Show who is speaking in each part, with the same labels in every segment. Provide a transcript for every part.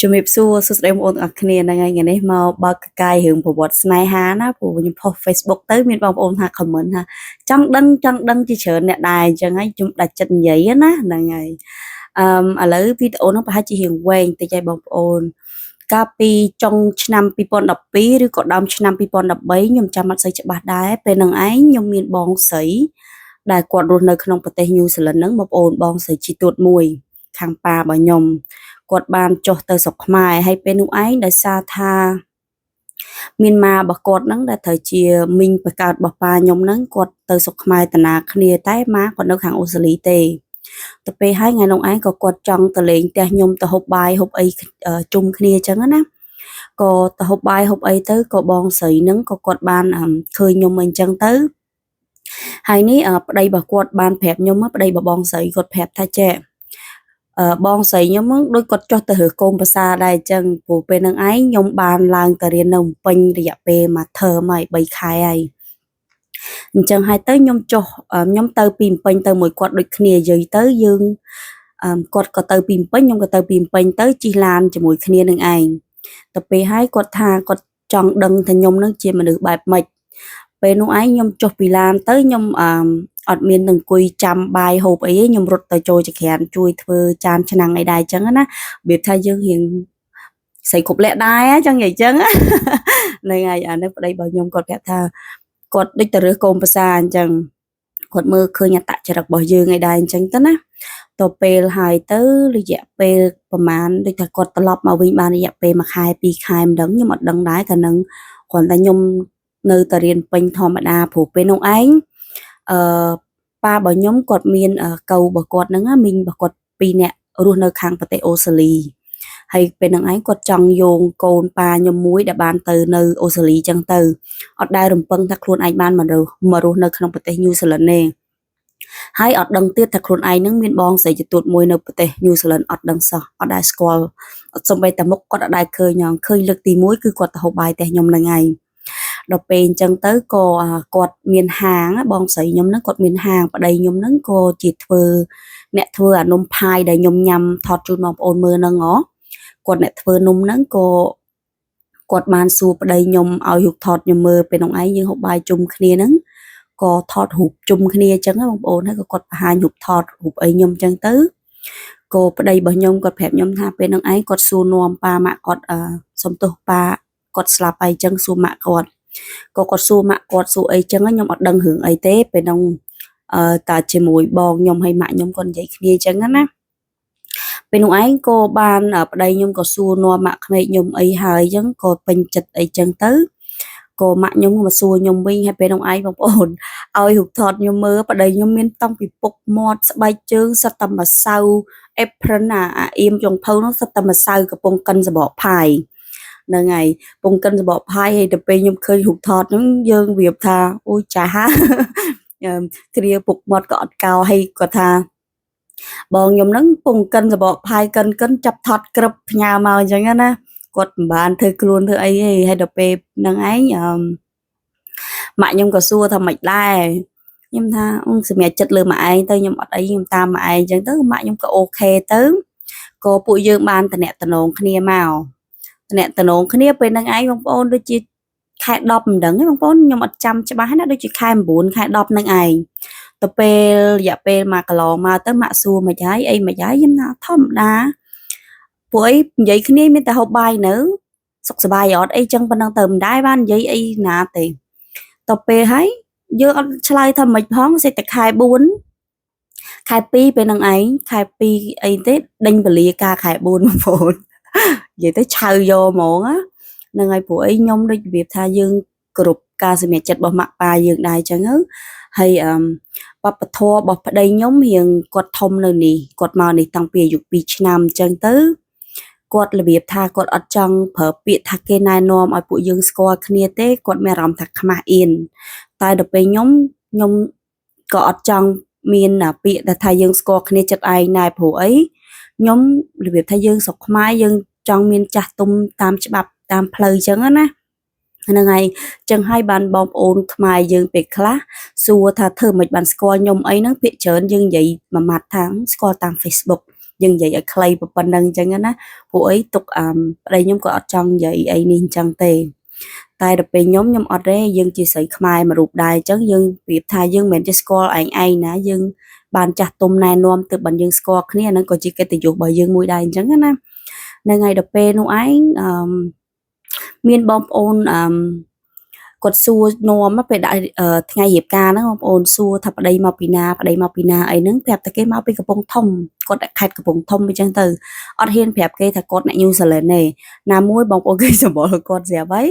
Speaker 1: ជំរាបសួរសួស្តីបងប្អូនទាំងអស់គ្នាហ្នឹងហើយថ្ងៃនេះមកបើកកាយរឿងប្រវត្តិស្នេហាណាព្រោះខ្ញុំផុស Facebook ទៅមានបងប្អូនថា comment ថាចង់ដឹងចង់ដឹងជាច្រើនអ្នកដែរអញ្ចឹងហើយខ្ញុំដាច់ចិត្តនិយាយណាហ្នឹងហើយអឺឥឡូវវីដេអូនោះប្រហែលជារៀងវែងតិចហើយបងប្អូនកាលពីចុងឆ្នាំ2012ឬក៏ដើមឆ្នាំ2013ខ្ញុំចាំអត់សូវច្បាស់ដែរពេលហ្នឹងឯងខ្ញុំមានបងស្រីដែលគាត់រស់នៅក្នុងប្រទេសញូហ្សេឡង់ហ្នឹងបងប្អូនបងស្រីជីទួតមួយខាងប៉ារបស់ខ្ញុំគាត់បានចុះទៅស្រុកខ្មែរហើយពេលនោះឯងដោយសារថាមានម៉ារបស់គាត់ហ្នឹងដែលត្រូវជាមីងបង្កើតរបស់ប៉ាខ្ញុំហ្នឹងគាត់ទៅស្រុកខ្មែរតាណាគ្នាតែម៉ាគាត់នៅខាងអូស្ត្រាលីទេទៅពេលហើយថ្ងៃនោះឯងក៏គាត់ចង់ទៅលេងផ្ទះខ្ញុំទៅហូបបាយហូបអីជុំគ្នាអញ្ចឹងណាក៏ទៅហូបបាយហូបអីទៅក៏បងស្រីហ្នឹងក៏គាត់បានឃើញខ្ញុំអីអញ្ចឹងទៅហើយនេះប្តីរបស់គាត់បានប្រាប់ខ្ញុំប្តីរបស់បងស្រីគាត់ប្រាប់ថាចេះបងស្រីខ្ញុំហ្នឹងដូចគាត់ចុះទៅរើសកូនប្រសាដែរអញ្ចឹងព្រោះពេលហ្នឹងឯងខ្ញុំបានឡើងទៅរៀននៅភ្នំពេញរយៈពេលមួយ term ហើយ3ខែហើយអញ្ចឹងហើយទៅខ្ញុំចុះខ្ញុំទៅពីភ្នំពេញទៅមួយគាត់ដូចគ្នានិយាយទៅយើងគាត់ក៏ទៅពីភ្នំពេញខ្ញុំក៏ទៅពីភ្នំពេញទៅជិះឡានជាមួយគ្នានឹងឯងទៅពេលហើយគាត់ថាគាត់ចង់ដឹងថាខ្ញុំនឹងជាមនុស្សបែបម៉េចពេលនោះឯងខ្ញុំចុះពីឡានទៅខ្ញុំអឺអត់មាននឹងអង្គុយចាំបាយហូបអីទេខ្ញុំរត់ទៅចូលចក្រានជួយធ្វើចានឆ្នាំងអីដែរអញ្ចឹងណារបៀបថាយើងរៀងស្រីគ្រប់លក្ខដែរអញ្ចឹងនិយាយអញ្ចឹងហ្នឹងហើយអានេះប្តីរបស់ខ្ញុំគាត់ប្រាប់ថាគាត់ដូចទៅរើសកូនប្រសាអញ្ចឹងគាត់មើលឃើញអត្តចរិតរបស់យើងអីដែរអញ្ចឹងទៅណាទៅពេលហើយទៅរយៈពេលប្រហែលដូចថាគាត់ត្រឡប់មកវិញបានរយៈពេល1ខែ2ខែមិនដឹងខ្ញុំអត់ដឹងដែរកាលហ្នឹងគ្រាន់តែខ្ញុំនៅតែរៀនពេញធម្មតាព្រោះពេលនោះឯងអឺប៉ារបស់ខ្ញុំគាត់មានកូវរបស់គាត់ហ្នឹងមីងរបស់គាត់2នាក់រស់នៅខាងប្រទេសអូស្ត្រាលីហើយពេលហ្នឹងឯងគាត់ចង់យោងកូនប៉ាខ្ញុំមួយដែលបានទៅនៅអូស្ត្រាលីចឹងទៅអត់ដែលរំពឹងថាខ្លួនឯងបានមករស់មករស់នៅក្នុងប្រទេសញូហ្សេឡង់ទេហើយអត់ដឹងទៀតថាខ្លួនឯងនឹងមានបងស្រីចទួតមួយនៅប្រទេសញូហ្សេឡង់អត់ដឹងសោះអត់ដែលស្គាល់អត់សំបីតែមុខគាត់អត់ដែលឃើញឃើញលើកទី1គឺគាត់ទៅហូបបាយផ្ទះខ្ញុំហ្នឹងឯងដល់ពេលអញ្ចឹងទៅក៏គាត់មានហាងបងស្រីខ្ញុំហ្នឹងគាត់មានហាងប្តីខ្ញុំហ្នឹងក៏ជាធ្វើអ្នកធ្វើអានំផាយដែលខ្ញុំញ៉ាំថតជូនបងប្អូនមើលហ្នឹងហ៎គាត់អ្នកធ្វើនំហ្នឹងក៏គាត់បានសួរប្តីខ្ញុំឲ្យរូបថតខ្ញុំមើលពេលនោះឯងយើងហូបបាយជុំគ្នាហ្នឹងក៏ថតរូបជុំគ្នាអញ្ចឹងបងប្អូនហើយក៏គាត់បង្ហាញរូបថតរូបអីខ្ញុំអញ្ចឹងទៅក៏ប្តីរបស់ខ្ញុំគាត់ប្រាប់ខ្ញុំថាពេលហ្នឹងឯងគាត់សួរនាំប៉ាម៉ាក់គាត់អឺសុំទោសប៉ាគាត់ស្លាប់អីចឹងសួរម៉ាក់គាត់ក៏គាត់សួរម៉ាក់គាត់សួរអីចឹងខ្ញុំអត់ដឹងរឿងអីទេពេលហ្នឹងអឺតាជាមួយបងខ្ញុំហើយម៉ាក់ខ្ញុំគាត់និយាយគ្នាចឹងណាពេលនោះឯងក៏បានប្តីខ្ញុំក៏សួរនាំម៉ាក់ក្មេកខ្ញុំអីហើយចឹងក៏ពេញចិត្តអីចឹងទៅក៏ម៉ាក់ខ្ញុំមកសួរខ្ញុំវិញហើយពេលនោះឯងបងប្អូនឲ្យរូបថតខ្ញុំមើលប្តីខ្ញុំមានតាំងពីពុកមាត់ស្បែកជើងសិតតែម្សៅ apron អាអាអៀមចុងភៅនោះសិតតែម្សៅកំពុងកិនសបកផាយហ្នឹងហើយពងកិនសបកផាយហើយទៅពេលខ្ញុំឃើញរូបថតហ្នឹងយើងវាថាអូយចាស់ហាគ្រាពុកមាត់ក៏អត់កោហើយគាត់ថាបងខ្ញុំហ្នឹងពងកិនសបកផាយកិនកិនចាប់ថតក្រឹបផ្ញើមកអញ្ចឹងណាគាត់មិនបានធ្វើខ្លួនធ្វើអីទេហើយដល់ពេលហ្នឹងឯងអឺម៉ាក់ខ្ញុំក៏សួរថាម៉េចដែរខ្ញុំថាសម្រាប់ចិត្តលើម៉ាក់ឯងទៅខ្ញុំអត់អីខ្ញុំតាមម៉ាក់ឯងអញ្ចឹងទៅម៉ាក់ខ្ញុំក៏ OK ទៅក៏ពួកយើងបានតំណតំណងគ្នាមកតំណតំណងគ្នាពេលហ្នឹងឯងបងប្អូនដូចជាខែ10មិនដឹងទេបងប្អូនខ្ញុំអត់ចាំច្បាស់ណាដូចជាខែ9ខែ10ហ្នឹងឯងទៅពេលរយៈពេលមកកន្លងមកទៅម៉ាក់សួរមិនហើយអីមិនហើយខ្ញុំថាធម្មតាពួកអីនិយាយគ្នាមានតែហូបបាយនៅសុខសប្បាយអត់អីចឹងប៉ុណ្ណឹងទៅមិនដែរបាននិយាយអីណាទេទៅពេលហើយយើងអត់ឆ្លើយថាមិនផងសេចតែខែ4ខែ2ពេលហ្នឹងឯងខែ2អីទេដេញពលាការខែ4បងប្អូននិយាយទៅឆៅយកហ្មងណាហ្នឹងហើយព្រោះអីខ្ញុំដូចរបៀបថាយើងគ្រប់ការសម្រេចចិត្តរបស់ម៉ាក់ប៉ាយើងដែរអញ្ចឹងហើយអឺវប្បធម៌របស់ប្តីខ្ញុំរៀងគាត់ធំនៅនេះគាត់មកនេះតាំងពីអាយុ2ឆ្នាំអញ្ចឹងទៅគាត់របៀបថាគាត់អត់ចង់ប្រើពាក្យថាគេណែនាំឲ្យពួកយើងស្គាល់គ្នាទេគាត់មានអារម្មណ៍ថាខ្មាស់អៀនតែដល់ពេលខ្ញុំខ្ញុំក៏អត់ចង់មានពាក្យដែលថាយើងស្គាល់គ្នាចិត្តឯងដែរព្រោះអីខ្ញុំរបៀបថាយើងស្រុកខ្មែរយើងចង់មានចាស់ទុំតាមច្បាប់តាមផ្លូវអញ្ចឹងណាហ្នឹងហើយចឹងហើយបានបងប្អូនខ្មែរយើងពេលខ្លះសួរថាធ្វើមិនបានស្គាល់ខ្ញុំអីហ្នឹងភាគច្រើនយើងនិយាយមួយម៉ាត់ថាស្គាល់តាម Facebook និ យើងនិយាយឲ្យខ្លីប៉ុណ្្នឹងអញ្ចឹងណាព្រោះអីទុកអឺប្តីខ្ញុំក៏អត់ចង់និយាយអីនេះអញ្ចឹងទេតែដល់ពេលខ្ញុំខ្ញុំអត់ទេយើងជាស្រីខ្មែរមួយរូបដែរអញ្ចឹងយើងប្រៀបថាយើងមិនមែនជាស្គាល់ឯងឯងណាយើងបានចាស់ទុំណែនាំទើបបានយើងស្គាល់គ្នាហ្នឹងក៏ជាកិត្តិយសរបស់យើងមួយដែរអញ្ចឹងណាហ្នឹងហើយដល់ពេលនោះឯងអឺមានបងប្អូនអឺគាត់សួរនាំពេលដាក់ថ្ងៃរៀបការហ្នឹងបងប្អូនសួរថាប្តីមកពីណាប្តីមកពីណាអីហ្នឹងប្រាប់តែគេមកពីកំពង់ធំគាត់ខេត្តកំពង់ធំអញ្ចឹងទៅអត់ហ៊ានប្រាប់គេថាគាត់អ្នកញូហ្សេឡង់ទេណាមួយបងប្អូនគេសម្បុរគាត់ស្រាប់ហើយ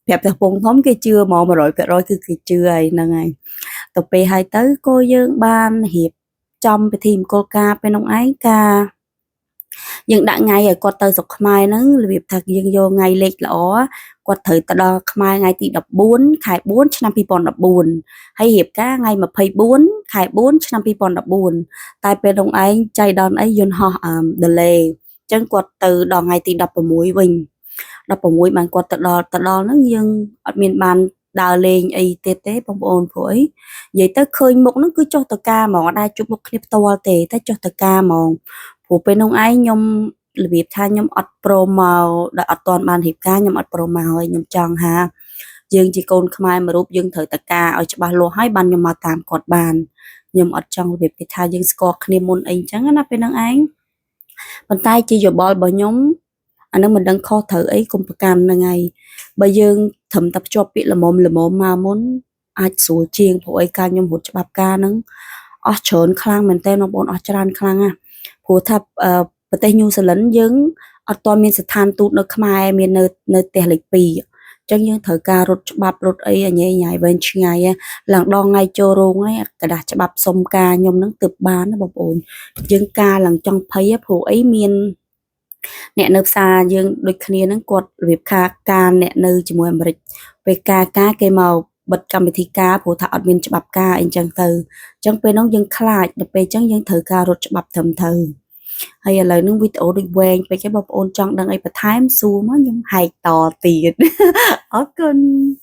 Speaker 1: ប្រាប់តែកំពង់ធំគេជឿហ្មង100%គឺគេជឿហើយហ្នឹងហើយទៅពេលហើយទៅក៏យើងបានរៀបចំពិធីមង្គលការពេលនោះឯងការយើងដាក់ថ្ងៃឲ្យគាត់ទៅស្រុកខ្មែរហ្នឹងរបៀបថាយើងយកថ្ងៃលេខល្អគាត់ត្រូវទៅដល់ខ្មែរថ្ងៃទី14ខែ4ឆ្នាំ2014ហើយរៀបការថ្ងៃ24ខែ4ឆ្នាំ2014តែពេលនោះឯងចៃដន្យអីយន្តហោះអឺ delay អញ្ចឹងគាត់ទៅដល់ថ្ងៃទី16វិញ16បានគាត់ទៅដល់ទៅដល់ហ្នឹងយើងអត់មានបានដើរលេងអីទៀតទេបងប្អូនព្រោះអីនិយាយទៅឃើញមុខហ្នឹងគឺចុះទៅការហ្មងអត់ដែលជួបមុខគ្នាផ្ទាល់ទេតែចុះទៅការហ្មងព្រោះពេលនោះឯងខ្ញុំរបៀបថាខ្ញុំអត់ព្រមមកដែលអត់ទាន់បានរៀបការខ្ញុំអត់ព្រមមកហើយខ្ញុំចង់ថាយើងជាកូនខ្មែរមួយរូបយើងត្រូវតែការឲ្យច្បាស់លាស់ហើយបានខ្ញុំមកតាមគាត់បានខ្ញុំអត់ចង់របៀបគេថាយើងស្គាល់គ្នាមុនអីចឹងណាពេលហ្នឹងឯងប៉ុន្តែជាយោបល់របស់ខ្ញុំអានឹងមិនដឹងខុសត្រូវអីកុំប្រកាន់ហ្នឹងហើយបើយើងត្រឹមតែភ្ជាប់ពាក្យល្មមល្មមមកមុនអាចស្រួលជាងព្រោះអីការខ្ញុំរត់ច្បាប់ការហ្នឹងអស់ច្រើនខ្លាំងមែនតើបងប្អូនអស់ច្រើនខ្លាំងណាស់ព្រោះថាប្រទេសញូហ្សេឡង់យើងអត់ទាន់មានស្ថានទូតនៅខ្មែរមាននៅនៅផ្ទះលេខ2អញ្ចឹងយើងត្រូវការរត់ច្បាប់រត់អីអញញ៉ៃវែងឆ្ងាយឡើងដល់ថ្ងៃចូលរោងហើយក្រដាសច្បាប់សុំការខ្ញុំនឹងទើបបានណាបងប្អូនយើងការឡើងចង់ភ័យព្រោះអីមានអ្នកនៅផ្សារយើងដូចគ្នាហ្នឹងគាត់របៀបថាការអ្នកនៅជាមួយអាមេរិកពេលការការគេមកបិទកម្មវិធីការព្រោះថាអត់មានច្បាប់ការអីចឹងទៅអញ្ចឹងពេលហ្នឹងយើងខ្លាចដល់ពេលអញ្ចឹងយើងត្រូវការរត់ច្បាប់ត្រឹមត្រូវហើយឥឡូវហ្នឹងវីដេអូដូចវែងពេកឯងបងប្អូនចង់ដឹងអីបន្ថែមសួរមកខ្ញុំហែកតទៀតអរគុណ។